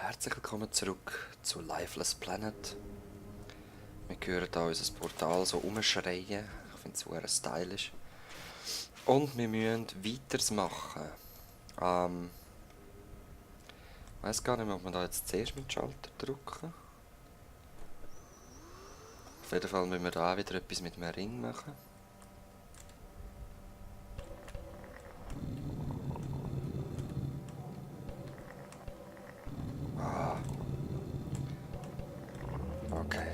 Herzlich willkommen zurück zu Lifeless Planet. Wir hören hier unser Portal so umschreien. Ich finde es sehr stylisch. Und wir müssen weitermachen. Ich weiss gar nicht mehr, ob wir da jetzt zuerst mit dem Schalter drücken. Auf jeden Fall müssen wir da auch wieder etwas mit einem Ring machen. Okay.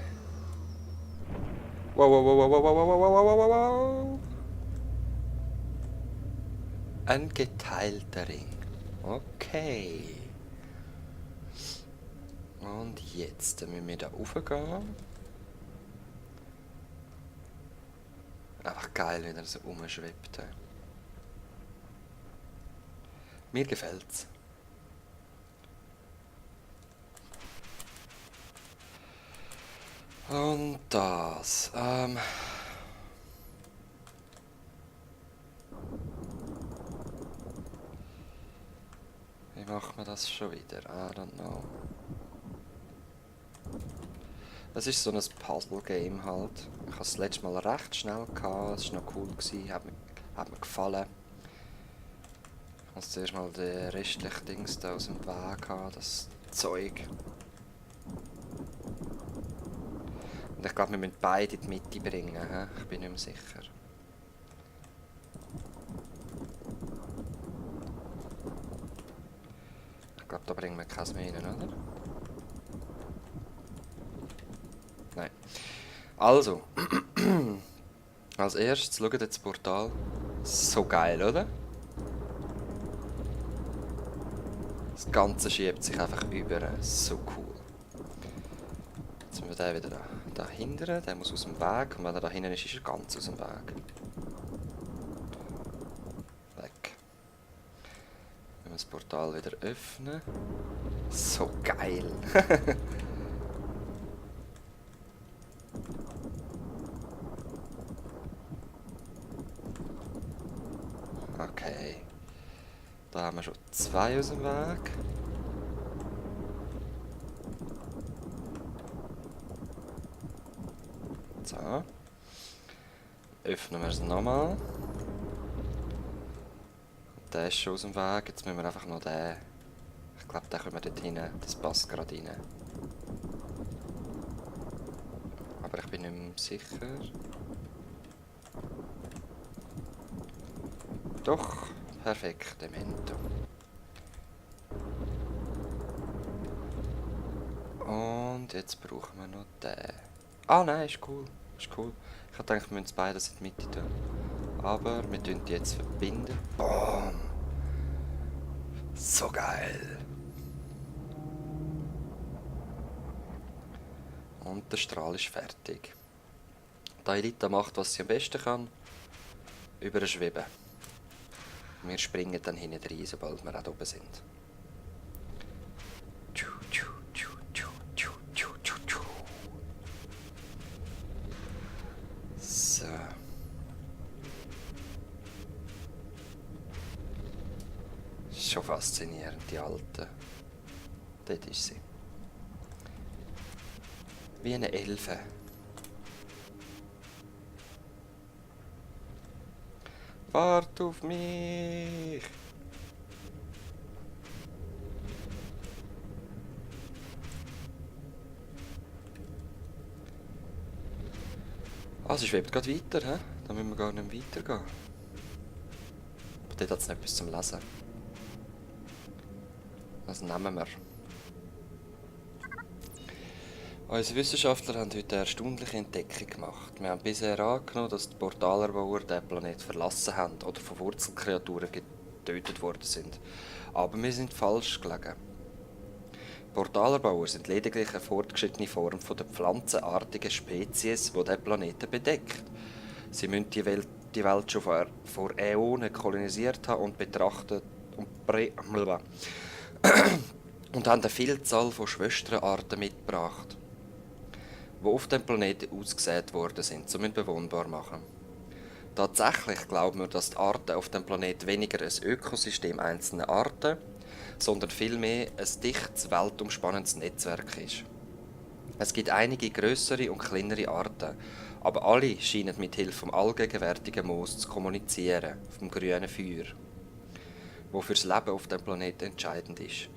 Wow, wow, wow, wow, wow, wow, wow, wow, wow, wow, wow. Ein geteilter Ring. Okay. Und jetzt müssen wir da raufgehen. Einfach geil, wie er so rumschwebt. Mir gefällt's. Und das. Wie macht man das schon wieder? I don't know. Es ist so ein Puzzle-Game halt. Ich hatte es das letzte Mal recht schnell gehabt. Es war noch cool, hat mir gefallen. Ich muss zuerst mal den restlichen Dings da aus dem Weg haben, das Zeug. Und ich glaube, wir müssen beide in die Mitte bringen. He? Ich bin nicht mehr sicher. Ich glaube, da bringen wir keins mehr rein, oder? Nein. Also. Als erstes, schaut jetzt das Portal. So geil, oder? Das Ganze schiebt sich einfach über. So cool. Jetzt müssen wir den wieder da hindern. Der muss aus dem Weg. Und wenn er da hinten ist, ist er ganz aus dem Weg. Weg. Wir müssen das Portal wieder öffnen. So geil. Okay. Da haben wir schon zwei aus dem Weg. So. Öffnen wir es nochmal. Der ist schon aus dem Weg. Jetzt müssen wir einfach noch den. Ich glaube, den können wir dort hinein. Das passt gerade rein. Aber ich bin nicht mehr sicher. Doch, perfekt, Demento. Und jetzt brauchen wir noch den. Ah nein, ist cool. Ist cool. Ich habe gedacht, wir müssen beides in die Mitte tun. Aber wir tun die jetzt verbinden. Boom! So geil! Und der Strahl ist fertig. Die Elita macht, was sie am besten kann. Überschweben. Wir springen dann hinten rein, sobald wir auch oben sind. So. Schon faszinierend, die Alte. Dort ist sie. Wie eine Elfe. Wart auf mich! Ah, sie schwebt gerade weiter, hä? Da müssen wir gar nicht mehr weitergehen. Aber dort hat es noch etwas zum Lesen. Das nehmen wir. Unsere Wissenschaftler haben heute eine erstaunliche Entdeckung gemacht. Wir haben bisher angenommen, dass die Portalerbauer den Planet verlassen haben oder von Wurzelkreaturen getötet worden sind. Aber wir sind falsch gelegen. Portalerbauer sind lediglich eine fortgeschrittene Form von der pflanzenartigen Spezies, die diesen Planeten bedeckt. Sie müssen die Welt schon vor Äonen kolonisiert haben und betrachtet und haben eine Vielzahl von Schwesterarten mitgebracht, die auf dem Planeten ausgesät worden sind, um ihn bewohnbar zu machen. Tatsächlich glauben wir, dass die Arten auf dem Planeten weniger ein Ökosystem einzelner Arten, sondern vielmehr ein dichtes, weltumspannendes Netzwerk ist. Es gibt einige größere und kleinere Arten, aber alle scheinen mit Hilfe vom allgegenwärtigen Moos zu kommunizieren, vom grünen Feuer, wo fürs Leben auf dem Planeten entscheidend ist.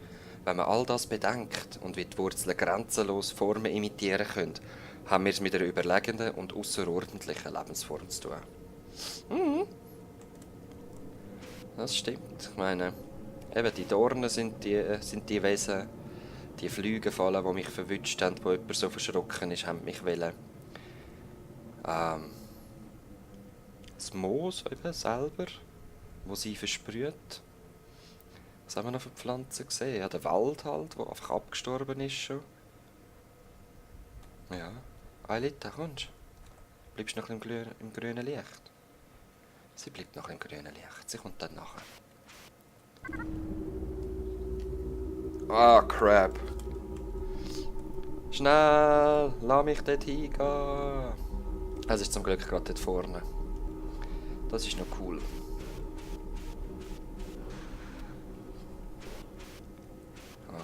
Wenn man all das bedenkt und wie die Wurzeln grenzenlos Formen imitieren können, haben wir es mit einer überlegenen und außerordentlichen Lebensform zu tun. Das stimmt. Ich meine, eben die Dornen sind die Wesen, die Flügelfallen, die mich verwünscht haben, wo jemand so verschrocken ist, haben mich wollen. Das Moos eben selber, wo sie versprüht. Was haben wir noch für Pflanzen gesehen? Ja, der Wald halt, der einfach abgestorben ist schon. Ja. Aelita, kommst du? Bleibst noch im grünen Licht? Sie bleibt noch im grünen Licht. Sie kommt dann nachher. Ah, crap. Schnell! Lass mich dort hingehen! Es ist zum Glück gerade dort vorne. Das ist noch cool.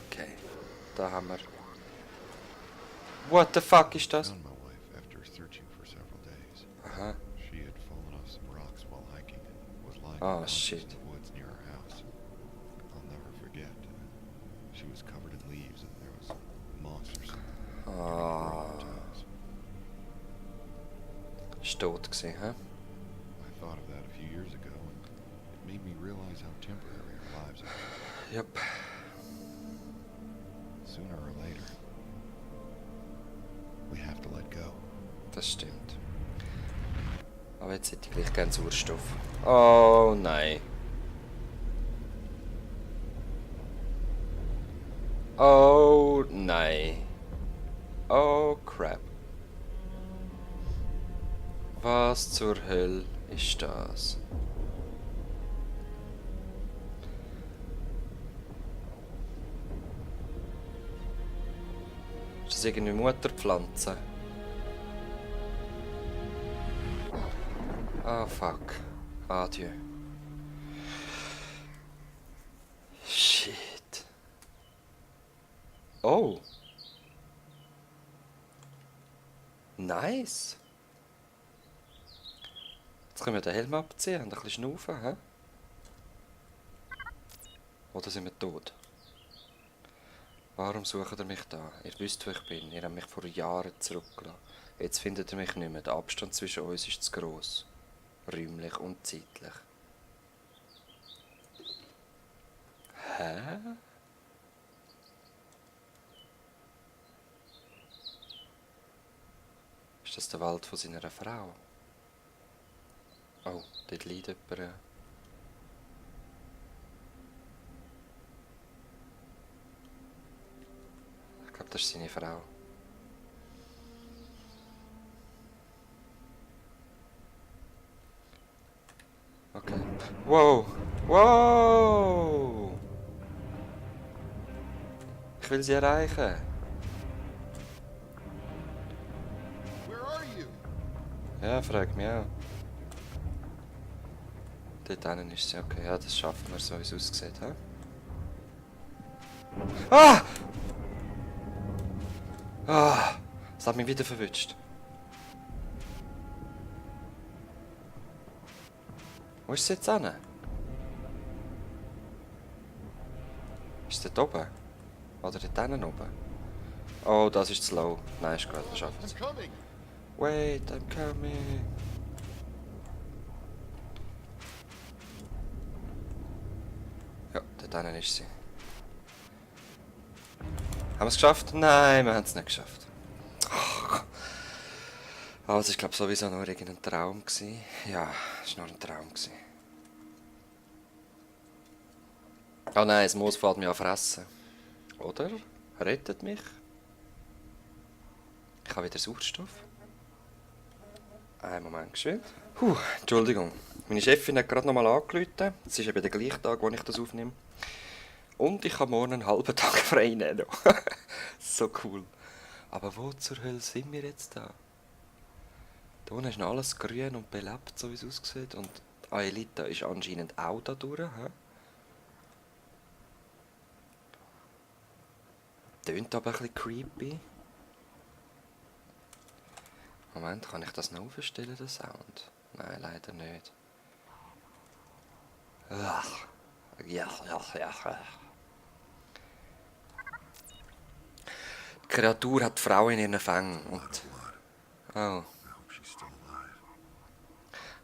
Okay. Da haben wir... What the fuck ist das? Found my wife after searching for several days. Aha. She had fallen off some rocks while hiking and was lying Oh, unconscious shit. in the woods near our house. I'll never forget. She was covered in leaves and there was moss or something. Ah. Ist tot gewesen, hä? I thought of that a few years ago and it made me realize how temporary our lives are. Yep. Sooner or later, we have to let go. Das stimmt. Aber jetzt hätte ich gleich gerne Sauerstoff. Oh nein. Oh nein. Oh crap. Was zur Hölle ist das? Ist das irgendwie Mutterpflanze? Ah, fuck. Adieu. Shit. Oh. Nice. Jetzt können wir den Helm abziehen und ein bisschen schnaufen, hä? Oder sind wir tot? Warum sucht ihr mich da? Ihr wisst, wo ich bin. Ihr habt mich vor Jahren zurückgelassen. Jetzt findet ihr mich nicht mehr. Der Abstand zwischen uns ist zu gross. Räumlich und zeitlich. Hä? Ist das der Wald von seiner Frau? Oh, dort liegt jemand. Ich glaube, das ist seine Frau. Okay. Wow! Wow! Ich will sie erreichen. Where are you? Ja, frag mich auch. Dort hinten ist sie. Okay, ja, das schaffen wir, so wie es aussieht. He? Ah! Ah! Das hat mich wieder verwünscht. Wo ist sie jetzt hin? Ist sie dort oben? Oder dort hinten oben? Oh, das ist zu low. Nein, ist gut, wir schaffen es. I'm coming. Wait, I'm coming. Ja, dort hinten ist sie. Haben wir es geschafft? Nein, wir haben es nicht geschafft. Aber es war, glaube ich, sowieso nur irgendein Traum gewesen. Ja, es war nur ein Traum gewesen. Oh nein, das Moos fällt mich an fressen. Oder? Rettet mich. Ich habe wieder Sauerstoff. Einen Moment, geschwind. Entschuldigung. Meine Chefin hat gerade nochmal angerufen. Es ist eben der gleiche Tag, wo ich das aufnehme. Und ich kann morgen einen halben Tag frei nehmen. So cool. Aber wo zur Hölle sind wir jetzt da? Da unten ist noch alles grün und belebt, so wie es aussieht. Und Aelita ist anscheinend auch da durch. He? Tönt aber ein bisschen creepy. Moment, kann ich das noch aufstellen, den Sound? Nein, leider nicht. Ach. Ja. Die Kreatur hat die Frau in ihren Fängen und... Oh, I hope she's still alive.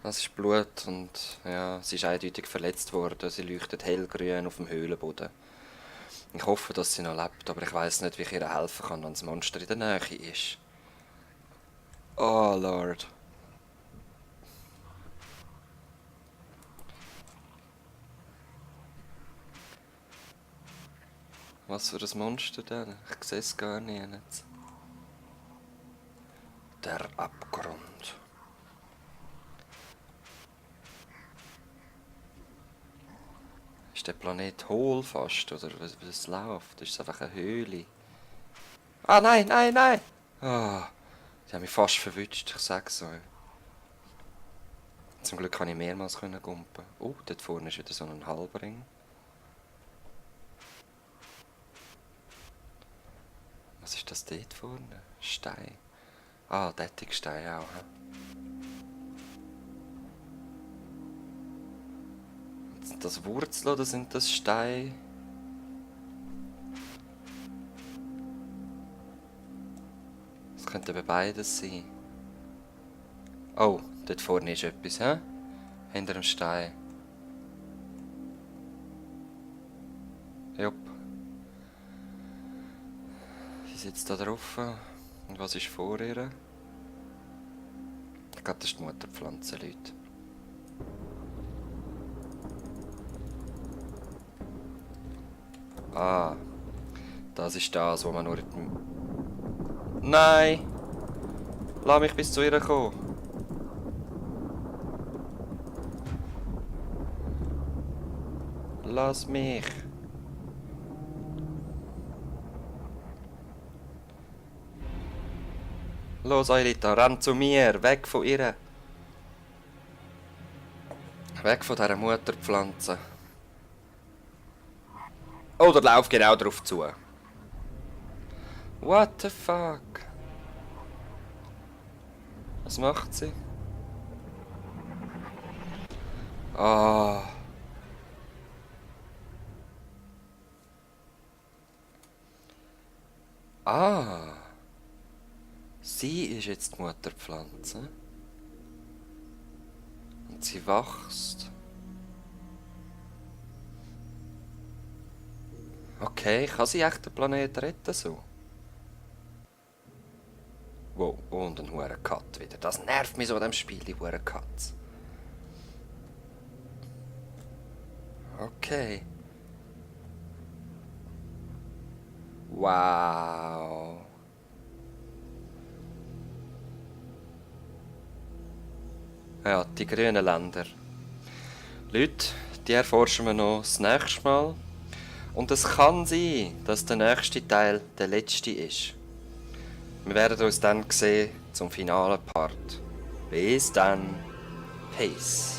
das ist Blut und ja, sie ist eindeutig verletzt worden. Sie leuchtet hellgrün auf dem Höhlenboden. Ich hoffe, dass sie noch lebt, aber ich weiß nicht, wie ich ihr helfen kann, wenn das Monster in der Nähe ist. Oh Lord. Was für ein Monster denn? Ich sehe es gar nicht. Der Abgrund. Ist der Planet hohl fast, oder was läuft? Ist es einfach eine Höhle? Ah, nein! Ah, die haben mich fast verwünscht, ich sag's euch. Zum Glück kann ich mehrmals gumpen. Oh, dort vorne ist wieder so ein Halbring. Was ist das dort vorne? Stein. Ah, Dettigstein auch. Sind das Wurzeln oder sind das Steine? Das könnte eben beides sein. Oh, dort vorne ist etwas, hä? Hinter dem Stein. Jupp. Sie sitzt da drauf. Und was ist vor ihr? Ich glaube, das ist die Mutterpflanze, Leute. Ah. Das ist das, wo man nur... Nein! Lass mich bis zu ihr kommen. Lass mich. Los, Eulita, renn zu mir. Weg von ihr. Weg von dieser Mutterpflanze. Oder lauf genau drauf zu. What the fuck? Was macht sie? Ah. Ah. Sie ist jetzt die Mutterpflanze. Und sie wächst. Okay, kann sie echt den Planeten retten so? Wow, und ein hoher Cut wieder. Das nervt mich so an dem Spiel, die hohen Cuts. Okay. Wow. Ja, die grünen Länder. Leute, die erforschen wir noch das nächste Mal. Und es kann sein, dass der nächste Teil der letzte ist. Wir werden uns dann sehen zum finalen Part. Bis dann. Peace.